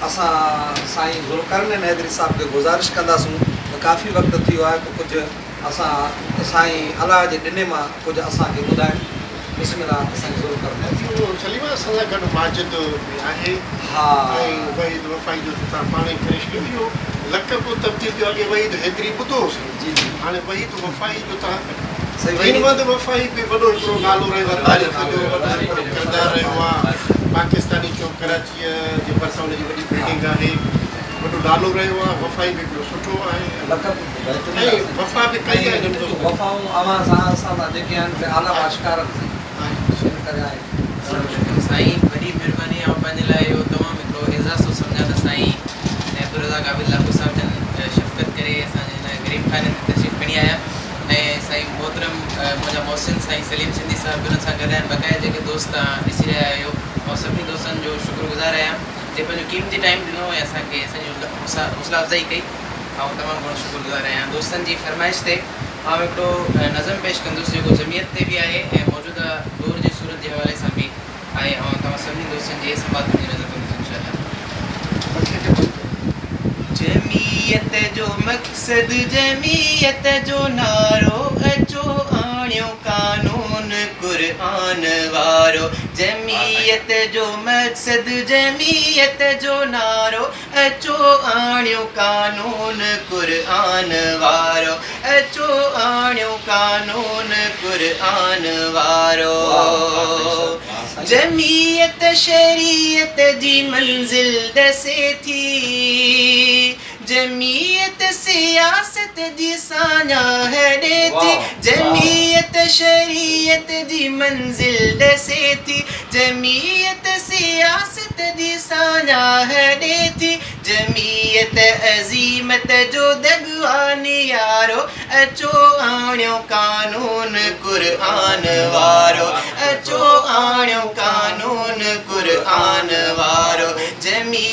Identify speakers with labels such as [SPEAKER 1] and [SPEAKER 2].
[SPEAKER 1] اسان سائين ذوالقرنين حيدري صاحب کي گذارش ڪنداسون ته ڪافي وقت ٿي ويو آهي ته ڪجهه اسان سائين الله جي ڏني مان ڪجهه اسان کي ٻڌائين. بسم الله سائين ذوالقرنين.
[SPEAKER 2] اهو سليم اسان سان گڏ ماجد به آهي
[SPEAKER 1] ها.
[SPEAKER 2] ۽ وحيد وفائي جو ته توهان پاڻ ئي ڪري ڇڏيو اهو لقب تبديل ٿيو اڳي وحيد حيدري ٻڌو هوسين
[SPEAKER 1] جي جي.
[SPEAKER 2] هاڻي وحيد وفائي جو توهان
[SPEAKER 1] سائين
[SPEAKER 2] دين
[SPEAKER 1] وحيد
[SPEAKER 2] محمد وفائي به وڏو هڪڙو نالو رهيو آهي تاريخ جو وڏو هڪڙو ڪردار رهيو آهي پاڪستاني چوڪ ڪراچيء جي ڀرسان ان جي وڏي بلڊنگ آهي وڏو نالو رهيو آهي وفائي به هڪڙو سٺو آهي
[SPEAKER 1] لقب بهترين
[SPEAKER 2] ۽
[SPEAKER 1] آهي
[SPEAKER 2] وفا به ڪئي آهي
[SPEAKER 1] ۽
[SPEAKER 2] هنن دوستن
[SPEAKER 1] وفائون اوهان سان اسان سان جيڪي آهن سي اعليٰ آشڪار آهن سائين ان ڪري آهي.
[SPEAKER 3] سائين وڏي مھرباني آئون پنھنجي لاء اھو تمام ھڪڙو اعزاز ٿو سمجھان ته سائين عبدالرزاق عابد لاکو صاحب جن شفقت ڪري اسان جي ھن غريب خاني تي تشريف کڻي آيا ۽ سائين محترم منھنجا محسن سائين سليم سنڌي صاحب به انھن سان گڏ آھن بقايا جيڪي دوست توھان ڏسي رھيا آھيو آئون سڀني دوستن جو شڪر گذار آھيان جنھن پنھنجو قيمتي ٽائيم ڏنو ۽ اسان کي اسان جي حوصلا افزائي ڪئي آئون تمام گھڻو شڪر گذار آھيان دوستن جي فرمائش تي آئون هڪڙو نظم پيش ڪندس جيڪو جمعيت تي به آهي ۽ موجوده دور جي صورت جي حوالي سان به آهي آئون توهان سڀني دوستن جي سماعتن جي نظر ڪندس انشاء الله. جمعيت جو مقصد جمعيت جو نعرو اچو آڻيو قانون قرآن وارو جمعيت جو مقصد جمعيت جو نعرو اچو آڻيو قانون قرآن وارو اچو آڻيو قانون قرآن وارو جمعيت شريعت جي منزل ڏسي ٿي جمعيت سياست جي ساڃاهه ڏي ٿي جمعيت شريعت جي منزل ڏسي ٿي جمعيت سياست جي ساڃاهه ڏي ٿي جمعيت عظيمت جو دڳ آ نيارو اچو آڻيو قانون قرآن وارو اچو آڻيو قانون قرآن وارو.